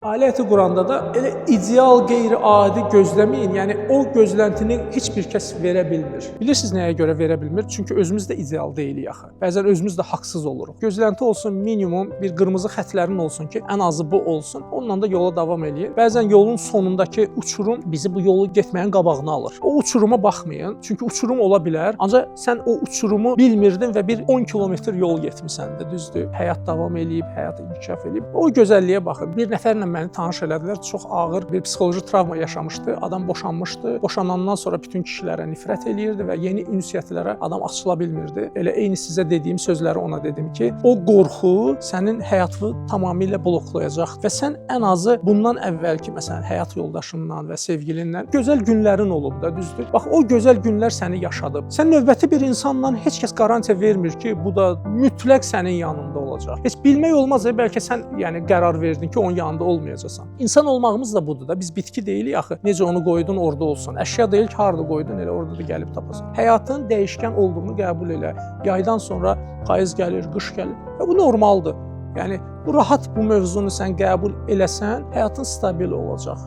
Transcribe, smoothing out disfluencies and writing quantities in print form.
Ailə həyatı quranda da elə ideal, qeyri-adi gözləməyin. Yəni o gözləntini heç bir kəs verə bilmir. Bilirsiniz nəyə görə verə bilmir? Çünki özümüz də ideal deyilik axı. Bəzən özümüz də haqsız oluruq. Gözlənti olsun minimum bir qırmızı xətlərin olsun ki, ən azı bu olsun. Onunla da yola davam eləyin. Bəzən yolun sonundakı uçurum bizi bu yolu getməyin qabağını alır. O uçuruma baxmayın. Çünki uçurum ola bilər. Ancaq sən o uçurumu bilmirdin və bir 10 kilometr yol getmisən də, düzdür? Həyat davam eləyib, həyat inkişaf eləyib. O gözəlliyə baxın. Bir nəfərlə məni tanış elədilər. Çox ağır bir psixoloji travma yaşamışdı. Adam boşanmışdı. Boşanandan sonra bütün kişilərə nifrət eləyirdi və yeni ünsiyyətlərə adam açıla bilmirdi. Elə eyni sizə dediyim sözləri ona dedim ki, o qorxu sənin həyatını tamamilə bloklayacaq və sən ən azı bundan əvvəlki məsələn həyat yoldaşından və sevgilinlə gözəl günlərin olub da, düzdür? Bax o gözəl günlər səni yaşadıb. Sən növbəti bir insanla heç kəs qarantiya vermir ki, bu da mütləq sənin yanında olacaq. Heç bilmək olmaz, bəlkə sən yəni qərar verdin ki, onun yanında olmayacaqsan. İnsan olmağımız da budur da. Biz bitki deyilik axı. Necə onu qoydun orada olsun. Əşya deyil ki, harda qoydun elə orada da gəlib tapasan. Həyatın dəyişkən olduğunu qəbul elə. Yaydan sonra payız gəlir, qış gəlir və bu normaldır. Yəni bu rahat bu mövzunu sən qəbul eləsən, həyatın stabil olacaq.